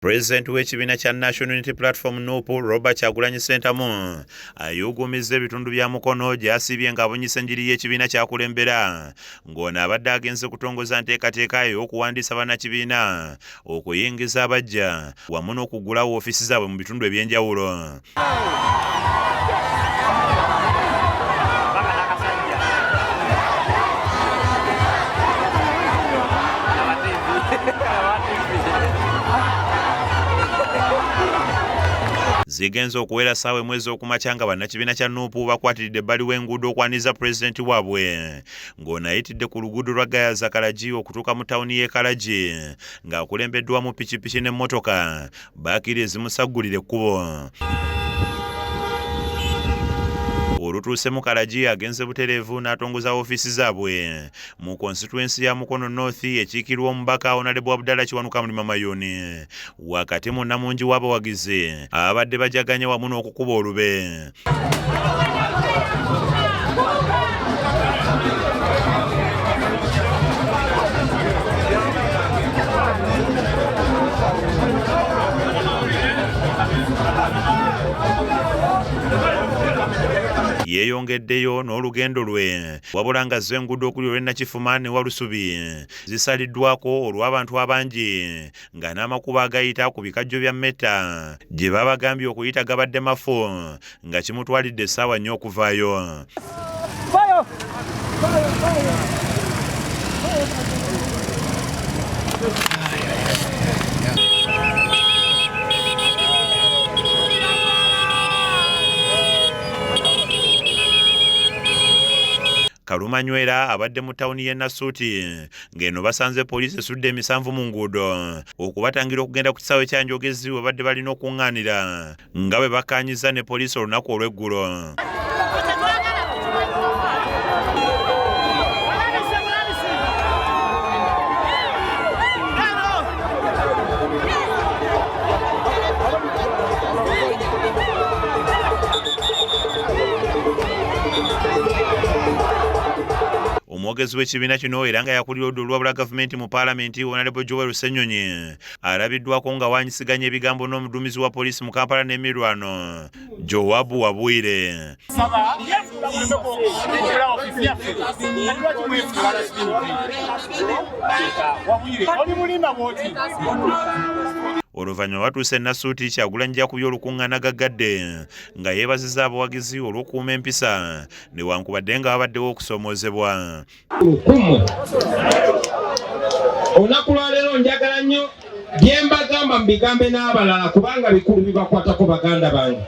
Pulezidenti w'ekibiina kya National Unity Platform NUP Robert Kyagulanyi Ssentamu ayuuguumizza ebitundu bya Mukono gy'asiibye ng'abunyisa enjiri y'ekibiina ky'akulembera ng'ono abadde agenze kutongoza nteekateeka ey'okuwandiisa bannakibiina okuyingiza abaggya wamu n'okuggulawo ofiisi zaabwe mu bitundu eby'enjawulo. Zigenze okuwera ssaawa emu ez'okumakya nga bannakibiina kya Nup bakwatiridde ebbali w'enguudo okwaniriza pulezidenti waabwe ng'ono ayitidde ku luguudo lwa Gayaza Kalagi okutuuka mu tawuni y'e Kalagi ng'akulembeddwamu pikipiki n'emmotoka bakiri ezimusaggulira ekkubo. Olutuuse mu Kalagi agenze butereevu n'atongoza ofiisi zaabwe mu konsituensi ya Mukono North ekiikirwa omubaka Honorable Abdallah Kiwanuka Mulima Mayuuni wakati mu nnamungi w'abawagizi abadde bajaganya wamu n'okukuba olube. Yeeyongeddeyo n'olugendo lwe wabula nga zo enguudo okuli olw'e Nakifuma ne Walusubi zisaliddwako olw'abantu abangi nga n'amakubo agayita ku bikajjo bya Meta gye babagambye okuyita gabadde mafu nga kimutwalidde essaawa nnya okuvaayo. Kalumanywera abadde mu tawuni y'e Nasuuti ng'eno basanze poliisi esudde emisanvu mu nguudo okubatangira okugenda ku kisaawe kya Njogezi we badde balina okuŋŋaanira nga bwe bakkaanyizza ne poliisi olunaku olw'eggulo. Omwogezi w'ekibiina kino era nga yakulira oludda oluwabula gavumenti mu paalamenti Honorable Joel Ssenyonyi alabiddwako nga wanyisiganya ebigambo n'omuduumizi wa poliisi mu Kampala n'emirwano Joab Wabwire. Oluvannyuma batuuse e Nasuuti, Kyagulanyi gy'akubye olukungaana gaggadde nga yeebazizza abawagizi olw'okukuuma empisa newankubadde nga wabaddewo okusoomoozebwa. Kummwe olunaku lwaleero njagala nnyo bye mbagamba mubigambe n'abalala kubanga bikulu bibakwatako baganda bange.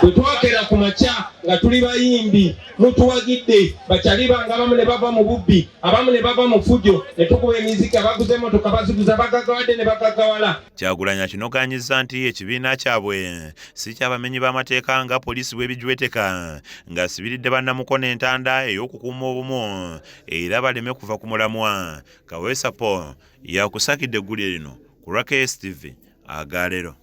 Bwe twakera ku makya nga tuli bayimbi mutuwagidde bakyali bange abamu ne bava mu bubbi abamu ne bava mu fujo ne tukuba emiziki abaguze emotoka baziguza bagaggawadde ne bagaggawala. Kyagulanyi akinogaanyizza nti ekibiina kyabwe si ky'abamenyi b'amateeka nga poliisi bw'ebijweteka ng'asibiridde bannamukono entanda ey'okukuuma obumu era baleme kuva ku mulamwa. Kaweesa Paul yakusakidde eggulire lino ku lwa KSTV agaalero.